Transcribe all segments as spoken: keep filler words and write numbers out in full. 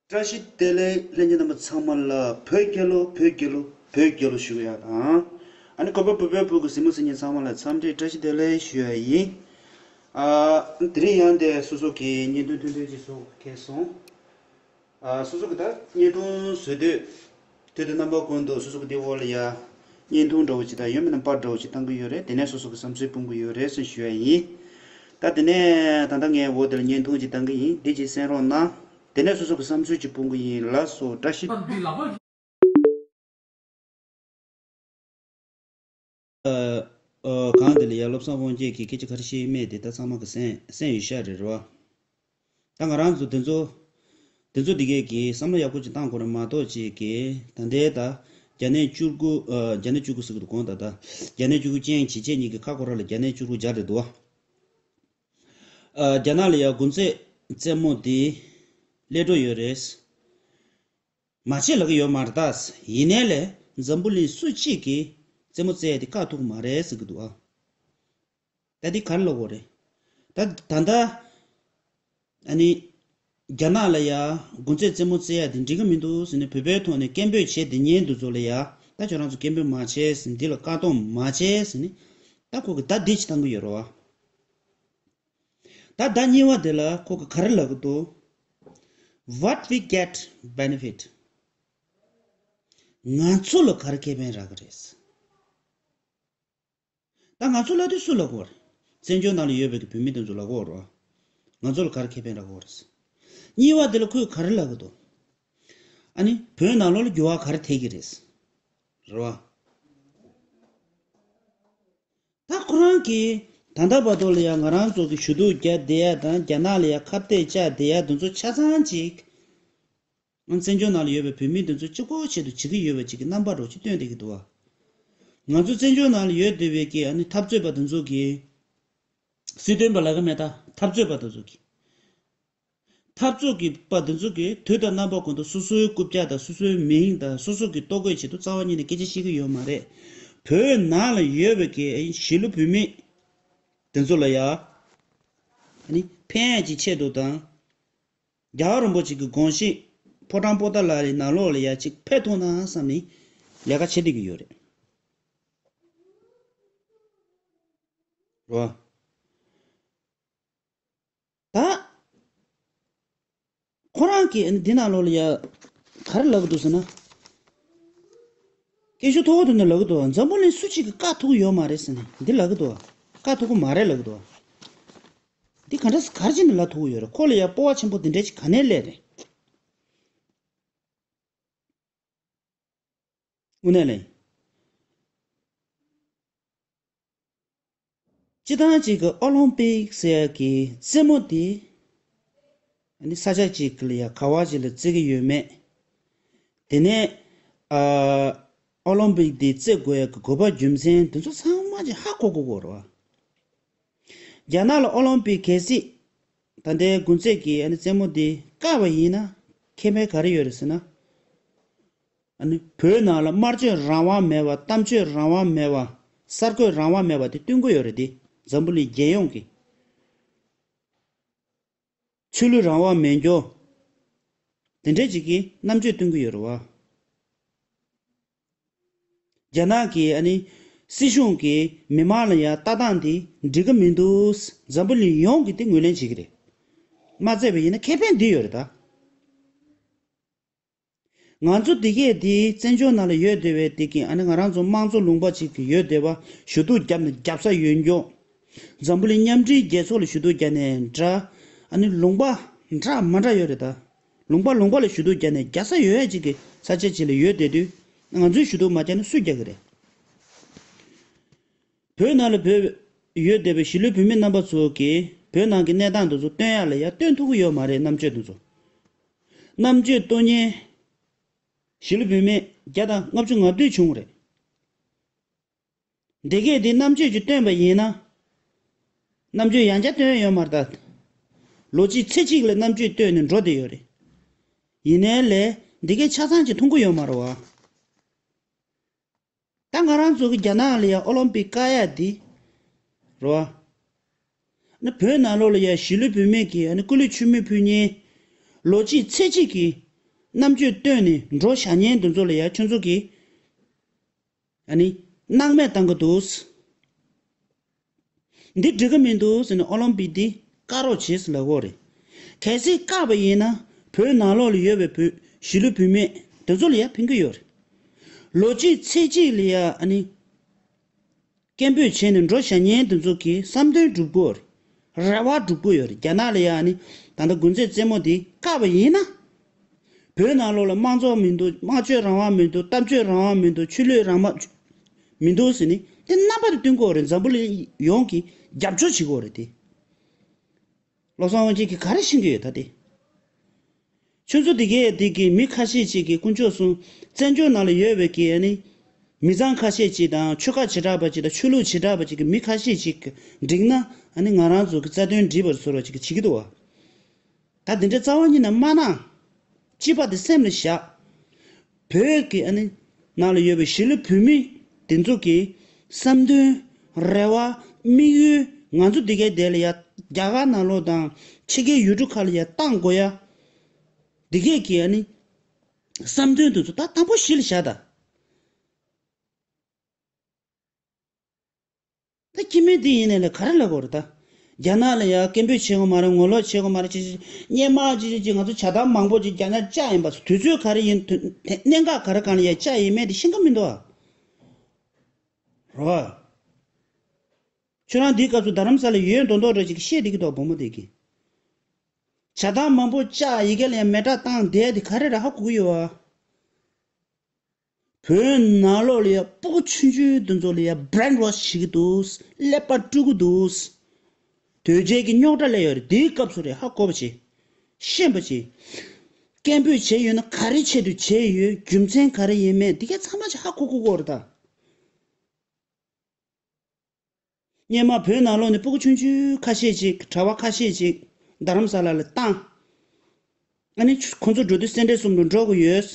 བཀྲ་ཤིས་བདེ་ལེགས། ལྷན་རྒྱས་རྣམ་པ་ཚང་མ་ལ་བོད་རྒྱལ་ལོ། བོད་རྒྱལ་ལོ། བོད་རྒྱལ་ལོ་ཞུ་ཡ་དང་། ཨ་ནི་གོ་པ་བོད་པའི་བུ་གི་གཟིགས་མོ་གཟིགས་མཁན་ཚང་མ་ལ་འཚམས་འདྲི་བཀྲ་ཤིས་བདེ་ལེགས་ཞུ་ཡ་ཡིན། ཨ། དེ་རིང་ཡང་དེ་སོ་སོ་གི་བརྙན་ཐུང་ཐུང་ཐུང་ཅིག་བཟོ་གལ་སོང་། ཨ། སོ་སོ་གི་ད་བརྙན་ཐུང་བཟོ་དུས། དུས་དང་རྣམ་པ་ཀུན་ཏུ་སོ་སོ་གི་དེ་འོག་ལ་ཡ། བརྙན་ཐུང་འདྲ་བོ་ཅིག་དང་ཡང་མིན་ན་པར་འདྲ་བོ་ཅིག་བཏང་གི་ཡོད་རེད། དེ་ནས་སོ་སོ་གི་བསམ་ཚུལ་སྤུང་གི་ཡོད་རེད་ཟེར་ཞུ་ཡ་ཡིན། ད་དེ་ནས་ད་ལྟ་ངས་འོག་དེ་ལ་བརྙན་ཐུང་ཅིག་བཏང་གི་ཡིན། འདི་ཅིག་གསན་རོགས་གནང་། དེ་ནས་སོ་སོ་གི་བསམ་ཚུལ་ཅིག་སྤུང་གི་ཡིན། ལགས་སོ། བཀྲ་ཤིས། ཨ། ཨ། གང་དེ་ལ་ཡ་བློ་བཟང་དབང་རྒྱལ་གྱིས་སྐད་ཆ་ག་རེ་བཤད་ཡིན་མེད་དེ་ད་ཚང་མ་གི་གསན་གསན་ཡོད་ཤག་རེད། རེད་བ། ད་ང་རང་ཚོ་དེ་ཚོ། དེ་ཚོ་དེ་གས་ཀྱིས་བསམ་བློ་ཡག་པོ་ཅིག་བཏང་དགོས་རེད་མ་གཏོགས་ཅིག་གིས་ད་ལྟའི་ད་རྒྱ་ནད་བཅུ་དགུ། ཨ། རྒྱ་ནད་བཅུ་དགུ་ཟེར་གི་འདུག་གོང་ད་ལྟ་རྒྱ་ནད་བཅུ་དགུ་ཅན་གྱི་ཅན་གཉིས་ཀྱི་ཁ་སྐོར་ར་ལ་རྒྱ་ནད་བཅུ་དགུ་སྦྱར་རེད་འདུག་བ། ཨ། རྒྱ་ནག་ལ་ཡ་གུང་ཚིགས་རྩེད་མོ་དེ་སླེབས་འགྲོ་ཡོད་རེད། མ་བྱེད་ལབ་ཀྱི་ཡོད་མ་རེད་ད། ཡིན་ནའི་ལས་འཛམ་བུ་གླིང་སུ་གཅིག་གིས་རྩེད་མོ་རྩེ་ཡ་དེ་བཀག་ཐུབ་ཀྱི་མ་རེད་ཟེར་གྱི་འདུག་ཨ། ད་འདི་ག་རེ་ལབ་དགོས་རེད། ད་ད་ལྟ་ཨ་ནི་རྒྱ་ནག་ལ་ཡ་གུང་ཚིགས་རྩེད་མོ་རྩེ་ཡ་དེ་འགྲིག་གི་མི་འདུག་ཟེར་ནས་བོད་པའི་ཐོག་ནས་སྐད་འབོད་བྱེད་བསྡད་མཁན་དེ་ཚོ་ལ་ཡ། ད་ཁྱོད་རང་ཚོ་སྐད་འབོད་མ་བྱེད་ཟེར། འདི་ལ་བཀག་སྡོམ་མ་བྱེད་ཟེར་ནས། ད་ཁོ་གིས་ད་འདི་ཅིག་བཏང་གི་ཡོད་རེད་བ། ད་ཟླ་གཉིས་པ་དེ་ལ་ཁོ་གིས་ག་རེ་ལབ་ཀྱི་འདུག What we get benefit. ང་ཚོ་ལ་ག་རེ་ཁེ་ཕན་རག་གི་རེད། ད་ང་ཚོ་ལབ་དུས་སུ་ལབ་དགོས་རེད། བཙན་བྱོལ་ནང་ལ་ཡོད་པའི་གི་བོད་མི་དེ་ཚོ་ལབ་དགོས་རེད། ང་ཚོ་ལ་ག་རེ་ཁེ་ཕན་རག་གི་རེད། གཉིས་པ་དེ་ལ་ཁོས་ག་རེ་ལབ་ཀྱི་འདུག་ཨ་ནི་བོད་ནང་ལོགས་ལ་འགྱུར་བ་ག་རེ་ཐེབས་ཀྱི་རེད། རེད་བ། ད་ཁོ་རང་གིས་ད་ལྟ་བར་དུ་ལ་ཡང་ང་རང་ཚོ་གི་ཞུ་གཏུག་རྒྱག་བསྡད་ཡ་དང་རྒྱ་ནག་ལ་ཡང་ཁ་གཏད་བཅག་བསྡད་ཡ་དེ་ཚོ་ཆ་ཚང་ཅིག་བཙན་བྱོལ་ནང་ལ་ཡོད་པའི་བོད་མི་དེ་ཚོ་གཅིག་པོའི་ཆེད་དུ་བྱེད་ཀྱི་ཡོད་པ་ཅིག་གི་རྣམ་པ་འདྲ་ཅིག་སྟོན་བསྡད་ཀྱི་འདུག་བ། ང་ཚོ་བཙན་བྱོལ་ནང་ལ་ཡོད་བསྡད་པའི་གི་ཨ་ནི་འཐབ་རྩོད་པ་དེ་ཚོ་གིས། སྲིད་དོན་པ་ལབ་ཀྱི་མེད་ད། འཐབ་རྩོད་པ་དེ་ཚོ་གིས། འཐབ་རྩོད་ཀྱི་པ་དེ་ཚོ་གིས་དུས་དང་རྣམ་པ་ཀུན་ཏུ་སོ་སོའི་རྐུབ་བཀྱག་དང་སོ་སོའི་མིང་དང་སོ་སོ་གི་ལྟོ་གོས་ཆེད་དུ་རྩ་བ་ཉིད་ནས་སྐད་ཆ་བཤད་ཀྱི་ཡོད་མ་རེད། བོད་ནང་ལ་ཡོད་པའི་གི་གཞིས་ལུས་བོད་མི་དེ་ཚོ་ལ་ཡ། ཨ་ནི་ཕན་ཡག་གི་ཆེད་དུ་དང་། རྒྱལ་བ་རིན་པོ་ཆེ་གི་དགོངས་གཞི་ཕོ་བྲང་པོ་ཏཱ་ལ་ཡི་ནང་ལོགས་ལ་ཡ་གཅིག་ཕེབས་ཐུབ་ན་བསམ་ནས་ལས་ཀ་བྱེད་བསྡད་ཀྱི་ཡོད་རེད། རེད་བ། ད། ཁོ་རང་གིས་འདི་ནང་ལོགས་ལ་ཡ། ག་རེ་ལབ་ཀྱི་འདུག་ཟེར་ན། སྐད་ཤུགས་མཐོ་པོ་བཏོན་ནས་ལབ་ཀྱི་འདུག་འཛམ་བུ་གླིང་སུ་གཅིག་གིས་བཀག་ཐུབ་ཀྱི་ཡོད་མ་རེད་ཟེར་ནས་འདི་ལབ་ཀྱི་འདུག་བཀག་ཐུབ་ཀྱི་མ་རེད་ལབ་ཀྱི་འདུག་འདི་ག་འདྲ་ག་རེ་བྱས་ནས་ལབ་ཐུབ་ཀྱི་ཡོད་རེད། ཁོ་ལ་ཡ་སྤོབས་པ་ཆེན་པོ་འདི་འདྲ་ཞིག་ག་ནས་སླེབས་རེད། དངོས་གནས་ལས། སྤྱིར་བཏང་གཅིག་གི་ཨོ་ལིམ་པིག་ཟེར་ཡག་གི་རྩེད་མོ་དེ། ཨ་ནི་ས་ཆ་གཅིག་གི་ལ་ཡ་ག་བ་ཅིག་ལ་རྩེ་གི་ཡོད་མེད། དེ་ནས། ཨ། ཨོ་ལིམ་པིག་དེ་རྩེ་དགོས་ཡག་གི་དགོས་པ་རྒྱུ་མཚན་དེ་ཚོ་ཚང་མ་ཅིག་ཧ་གོ་དགོས་ཀྱི་རེད་བ། རྒྱ་ནག་ལ་ཨོ་ལིམ་པིག་གལ་སྲིད། ད་ལྟའི་གུང་ཚིགས་ཀྱི་ཨ་ནི་རྩེད་མོ་དེ་བཀག་པ་ཡིན་ན་ཁེ་ཕན་ག་རེ་ཡོད་རེད་ཟེར་ན། ཨ་ནི་བོད་ནང་ལ་སྨྲ་བརྗོད་རང་དབང་མེད་པ། གཏམ་བརྗོད་རང་དབང་མེད་པ། གསར་འགོད་རང་དབང་མེད་པ་དེ་སྟོན་གྱི་ཡོད་རེད་དེ། འཛམ་བུ་གླིང་རྒྱལ་ཡོངས་ཀྱི། ཆོས་ལུགས་རང་དབང་མེད་འགྱོ། དེ་འདྲས་ཅིག་གི་རྣམ་དཔྱོད་སྟོན་གྱི་ཡོད་རེད་བ། རྒྱ་ནག་གི་ཨ་ནི་སྲིད་གཞུང་གིས་མི་མང་ལ་ཡང་ལྟ་སྟངས་འདི་འགྲིག་གི་མི་འདུག་འཛམ་བུ་གླིང་ཡོངས་ཀྱིས་དེ་ངོས་ལེན་བྱེད་ཀྱི་རེད། མ་བརྩད་པ་ཡིན་ན་ཁེ་ཕན་འདི་ཡོད་རེད་ད། ང་ཚོ་འདི་གས་འདི་བཙན་བྱོལ་ནང་ལ་ཡོད་བསྡད་པའི་འདི་གི་ཨ་ནི་ང་རང་ཚོ་དམངས་གཙོ་ལུང་པ་ཅིག་གི་ཡོད་བསྡད་པ། ཞུ་གཏུག་བརྒྱབ་ནས་རྒྱབ་ས་ཡོད་འགྱོ། འཛམ་བུ་གླིང་མཉམ་འབྲེལ་རྒྱལ་ཚོགས་ལ་ཞུ་གཏུག་བརྒྱབ་ནས་འདྲ། ཨ་ནི་ལུང་པ་འདྲ་མ་འདྲ་ཡོད་རེད་ད། ལུང་པ་ལུང་པ་ལ་ཞུ་གཏུག་བརྒྱབ་ནས་རྒྱག་ས་ཡོད་ཡ་ཅིག་གི་ས་ཆ་ཅིག་ལ་ཡོད་བསྡད་དུས། ང་ཚོས་ཞུ་གཏུག་མ་བརྒྱབ་ན་སུས་རྒྱག་གི་རེད། བོད་ནང་ལ་བོད་ཡོད་བསྡད་པའི་གཞིས་ལུས་བོད་མི་རྣམ་པ་ཚོ་གིས་བོད་ནང་གི་གནས་སྟངས་དེ་ཚོ་སྟོན་ཡ་ལ་ཡ་སྟོན་ཐུབ་ཀྱི་ཡོད་མ་རེད། རྣམ་དཔྱོད་དེ་ཚོ། རྣམ་དཔྱོད་སྟོན་མཁན་གཞིས་ལུས་བོད་མི་བརྒྱ་དང་ལྔ་བཅུ་ང་བདུན་བྱུང་བ་རེད། འདི་གས་འདི་རྣམ་དཔྱོད་ཀྱིས་སྟོན་པ་ཡིན་ན། རྣམ་དཔྱོད་ཡང་བསྐྱར་སྟོན་ཡོད་མ་རེད་ད། ལོ་གཅིག་ཚེ་གཅིག་ལ་རྣམ་དཔྱོད་སྟོན་ནས་འགྲོ་བསྡད་ཡོད་རེད། ཡིན་ནའི་ལས་འདི་གས་ཆ་ཚང་ཅིག་མཐོང་གི་ཡོད་མ་རེད་བ། ད་ང་རང་ཚོ་གི་རྒྱ་ནག་ལ་ཡ་ཨོ་ལིམ་པིག་བཀག་ཡ་འདི་རེད་བ། ཨ་ནི་བོད་ནང་ལོགས་ལ་ཡ་གཞིས་ལུས་བུད་མེད་ཀྱིས་ཨ་ནི་སྐུ་ལུས་མཆོད་མེ་ཕུལ་མཁན། ལོ་གཅིག་ཚེ་གཅིག་གི་ རྣམ་དཔྱོད་བཏོན་ནས་འགྲོ་བཞག་མཁན་དེ་ཚོ་ལ་ཡ་ཁྱོད་ཚོ་གིས་ཨ་ནི་སྣང་མེད་བཏང་གི་འདུག་འདི་འགྲིག་གི་མི་འདུག་ཟེར་ནས་ཨོ་ལིམ་པིག་འདི་བཀག་རོགས་བྱེད་ཟེར་ལབ་ཀྱི་ཡོད་རེད། གལ་སྲིད་བཀག་པ་ཡིན་ན་བོད་ནང་ལོགས་ལ་ཡོད་པའི་བོད་གཞིས་ལུས་བུད་མེད་དེ་ཚོ་ལ་ཡ་ཕན་གྱི་ཡོད་རེད། ལོ་གཅིག་ཚེ་གཅིག་ལ་ཡ་ཨ་ནི་སྐད་འབོད་བྱས་ནས་འགྲོ་བཞག་མཁན་དེ་ཚོ་གི་བསམ་དོན་འགྲུབ་ཀྱི་ཡོད་རེད། རེ་བ་འགྲུབ་ཀྱི་ཡོད་རེད། རྒྱ་ནག་ལ་ཡ་ཨ་ནི་ད་ལྟ་དགུན་ཚེས་རྩེ་མོ་འདི་བཀག་པ་ཡིན་ན། བོད་ནང་ལོགས་ལ་དམངས་གཙོ་མི་འདུག་དམངས་སྤྱོད་རང་དབང་མི་འདུག་གཏམ་བརྗོད་རང་དབང་མི་འདུག་ཆོས་ལུགས་རང་དབང་མི་འདུག་ཟེར་ནས་དེ་རྣམ་པ་དེ་སྟོན་གྱི་ཡོད་རེད། འཛམ་བུ་གླིང་ཡོངས་ཀྱིས་རྒྱབ་སྐྱོར་བྱེད་ཀྱི་ཡོད་རེད་དེ། བློ་བཟང་དབང་ཆེན་གྱིས་ག་རེ་ཤེས་ཀྱི་ཡོད་ད་དེ། ཁྱོད་ཚོ་དེ་གས་དེ་གི་མི་ཁ་ཤས་ཅིག་གིས་དཀོན་མཆོག་གསུམ་བཙན་བྱོལ་ནང་ལ་ཡོད་པའི་གི་ཨ་ནི་མི་ཚང་ཁ་ཤས་ཅིག་དང་ཆོལ་ཁ་བྱེ་བྲག་པ་ཅིག་དང་ཆོས་ལུགས་བྱེ་བྲག་པ་ཅིག་གི་མི་ཁ་ཤས་ཅིག་འགྲིག་ན་ཨ་ནི་ང་རང་ཚོ་གི་རྩ་དོན་འགྲིག་པར་བཟོ་རོགས་ཅིག་བྱེད་ཀྱི་འདུག་བ། ད་དེ་འདྲའི་རྩ་བ་ཉིད་ནས་མ་གནང་། སྤྱི་པ་དེ་སེམས་ལ་བཞག་བོད་ཀྱི་ཨ་ནི་ནང་ལ་ཡོད་པའི་གཞིས་ལུས་བོད་མི་དེ་ཚོ་གི་བསམ་དོན། རེ་བ། དམིགས་ཡུལ། ང་ཚོ་འདི་གའི་དེ་ལ་ཡ་རྒྱ་གར་ནང་ལོགས་དང་ཕྱི་རྒྱལ་ཡུལ་གྲུ་ཁག་ལ་ཡ་བཏང་དགོས་ཡ། འདི་གས་ཀྱི་ཨ་ནི་བསམ་དོན་དེ་ཚོ་ད་དང་པོ་གཞི་ལ་བཞག་ད། ད་སྐྱེ་དམན་དེ་ཡིན་ནའི་ལ་ག་རེ་ལབ་དགོས་རེད་ད། རྒྱ་ནག་ལ་ཡ་སྐད་འབོད་བྱེད་དགོས་མ་རེད། ངོ་ལོག་བྱེད་དགོས་མ་རེད། ཅི་ཅི་སྔོན་མ་ཅི་ཅི་ཅི་ང་ཚོ་བྱ་བཏང་མང་པོ་ཅིག་རྒྱ་ནག་བཅག་ཡིན་པ། དུས་ཚོད་ག་རེ་ཡིན། དུས་གནད་འགག་ག་རེ་གང་ལ་ཡ་བཅག་ཡིན་མེད་དེ་ཤེས་ཀྱི་མི་འདུག་ཨ། རོ། ཁྱོད་རང་འདིའི་སྐབས་སུ་རྡ་རམ་ས་ལ་ཡོད་མདོག་མདོག་འདྲ་ཅིག་བཤད་བསྡད་ཀྱི་འདུག་བུ་མོ་དེ་གིས། བྱ་བཏང་མང་པོ་བཅག་ཡི་གེ་ལ་ཡ་མེ་སྲེག་བཏང་བསྡད་དེ་ག་རེ་རེད་ཧ་གོ་གི་ཡོད་ཨ། བོད་ནང་ལོགས་ལ་ཡ་སྤུ་གུ་ཆུང་ཆུང་དེ་ཚོ་ལ་ཡ་བྷི་རེན་ཝོཤ་བྱེད་ཀྱི་འདུག་ཀླད་པ་དཀྲུག་གི་འདུག་དོལ་རྒྱལ་གྱི་རྙོག་དྲ་སླེབས་ཡོད་རེད། དེའི་སྐབས་སུ་རེད་ཧ་གོ་བ་བྱེད། ཤེས་པ་བྱེད། སྐད་འབོད་བྱས་ཡོད་ན་ག་རེ་ཆེད་དུ་བྱས་ཡོད། རྒྱུ་མཚན་ག་རེ་ཡིན་མེད་འདི་ག་ཚང་མ་ཅིག་ཧ་གོ་གོ་གོ་རེད་ད། སྔོན་མ་བོད་ནང་ལོགས་ནས་སྤུ་གུ་ཆུང་ཆུང་ཁ་ཤས་ཅིག་གྲྭ་པ་ཁ་ཤས་ཅིག་རྡ་རམ་ས་ལ་ལ་བཏང་། ཨ་ནི་ཁོ་ཚོ་འགྲོ་དུས་སེ་འབྲས་གསུམ་དུ་འགྲོ་གི་ཡོད།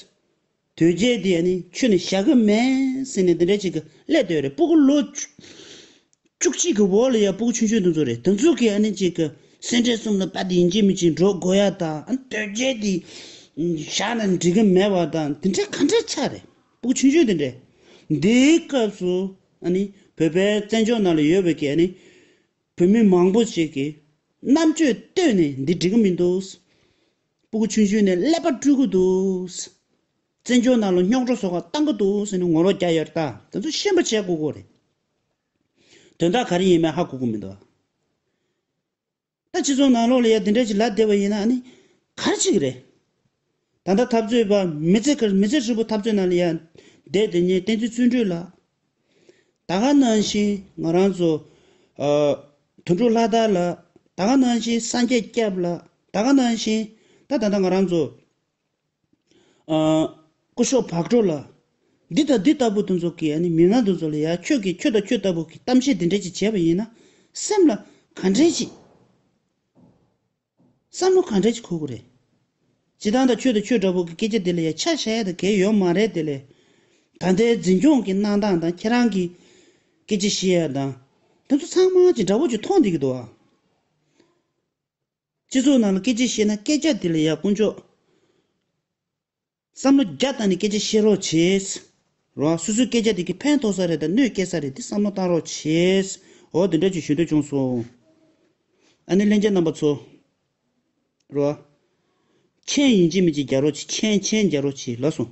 དོལ་རྒྱལ་འདི་ཨ་ནི་ཁྱོན་ནས་བཞག་གི་མེད་ཟེར་ནས་འདི་འདྲ་ཅིག་གི་སླེབས་བསྡད་རེད། སྤུ་གུ་ལོ་བཅུ་གཅིག་གི་འོག་ལ་ཡ་སྤུ་གུ་ཆུང་ཆུང་དེ་ཚོ་རེད། དེ་ཚོ་གིས་ཨ་ནི་ཅིག་གི་སེ་འབྲས་གསུམ་ལ་པ་དེ་ཡིན་གཅིག་མིན་གཅིག་འགྲོ་དགོས་ཡ་དང་། ཨ་ནི་དོལ་རྒྱལ་འདི་བཞག་ན་འགྲིག་གི་མེད་པ་དང་། དེ་འདྲ་ག་འདྲ་ཆགས་རེད། སྤུ་གུ་ཆུང་ཆུང་དེ་འདྲ། འདིའི་སྐབས་སུ་ཨ་ནི་བོད་པའི་བཙན་བྱོལ་ནང་ལ་ཡོད་པའི་གི་ཨ་ནི་བོད་མི་མང་པོ་ཞིག་གིས་རྣམ་དཔྱོད་བཏོན་ནས་འདི་འགྲིག་གི་མི་འདུག་སྤུ་གུ་ཆུང་ཆུང་ནས་ཀླད་པ་དཀྲུག་གི་འདུག་བཙན་བྱོལ་ནང་ལ་རྙོག་དྲ་བཟོ་ག་བཏང་གི་འདུག་ཟེར་ནས་ངོ་ལོག་རྒྱག་ཡོད་རེད་ད། དེ་ཚོ་ཤེས་པ་བྱེད་དགོས་ཀྱི་རེད། དོན་དག་ག་རེ་ཡིན་མིན་ཧ་གོ་གི་མི་འདུག་ད་སྤྱི་ཚོགས་ནང་ལོགས་ལ་ཡ་དེ་འདྲ་ཅིག་ལབ་བསྡད་པ་ཡིན་ན་ཨ་ནི་ག་རེ་བྱེད་ཀྱི་རེད། ད་ལྟ་འཐབ་རྩོད་པ་མི་ཚེ་ག་མི་ཚེ་ཧྲིལ་པོ་འཐབ་རྩོད་ནང་ལ་ཡ་བསྡད་དེ་ཉིད་བསྟན་འཛིན་བརྩོན་འགྲུས་ལགས། ད་ག་ནང་བཞིན་ང་རང་ཚོ་ཨ་དོན་གྲུབ་ལྷ་དར་ལགས། ད་ག་ནང་བཞིན་སངས་རྒྱས་སྐྱབས་ལགས། ད་ག་ནང་བཞིན་ད་ད་ལྟ་ང་རང་ཚོ་ཨ་སྐུ་ཞབས་བག་གྲོ་ལགས། འདི་དང་འདི་ལྟ་བུ་དེ་ཚོ་གིས་ཨ་ནི་མི་མང་དེ་ཚོ་ལ་ཡ་ཁྱོད་ཀྱིས་ཁྱོད་དང་ཁྱོད་ལྟ་བུ་གི་གཏམ་བཤད་འདི་འདྲ་ཅིག་བྱས་པ་ཡིན་ན་སེམས་ལ་ག་འདྲ་ཅིག་བསམ་བློ་ག་འདྲ་ཅིག་འཁོར་གི་རེད། སྤྱིར་བཏང་ད་ཁྱོད་དང་ཁྱོད་འདྲ་པོ་གི་སྐད་ཆ་དེ་ལ་ཡ་ཆ་བཞག་ཡ་ད་གལ་ཡོད་མ་རེད། དེ་ལས་ད་ལྟའི་འཛིན་སྐྱོང་གི་གནང་སྟངས་དང་ཁྱེད་རང་གི་སྐད་ཆ་བཤད་ཡ་དང་དེ་ཚོ་ཚང་མ་ཅིག་འདྲ་པོ་ཅིག་མཐོང་བསྡད་ཀྱི་འདུག་ཨ། སྤྱི་ཚོགས་ནང་ལ་སྐད་ཆ་བཤད་ན་སྐད་ཆ་དེ་ལ་ཡ་དཀོན་མཆོག་བསམ་བློ་རྒྱ་བཏང་ནས་སྐད་ཆ་བཤད་རོགས་བྱེད། རོ། སོ་སོའི་སྐད་ཆ་དེ་གིས་ཕན་ཐོགས་ས་རེད་དང་གནོད་སྐྱེལ་ས་རེད། དེ་བསམ་བློ་བཏང་རོགས་བྱེད། འོ་དེ་འདྲ་ཅིག་ཞུ་འདོད་བྱུང་སོང་། ཨ་ནི་ལྷན་རྒྱས་རྣམ་པ་ཚོ། རོ། མཆན་ཡིན་གཅིག་མིན་གཅིག་རྒྱག་རོགས་བྱེད། མཆན་མཆན་རྒྱག་རོགས་བྱེད། ལགས་སོ།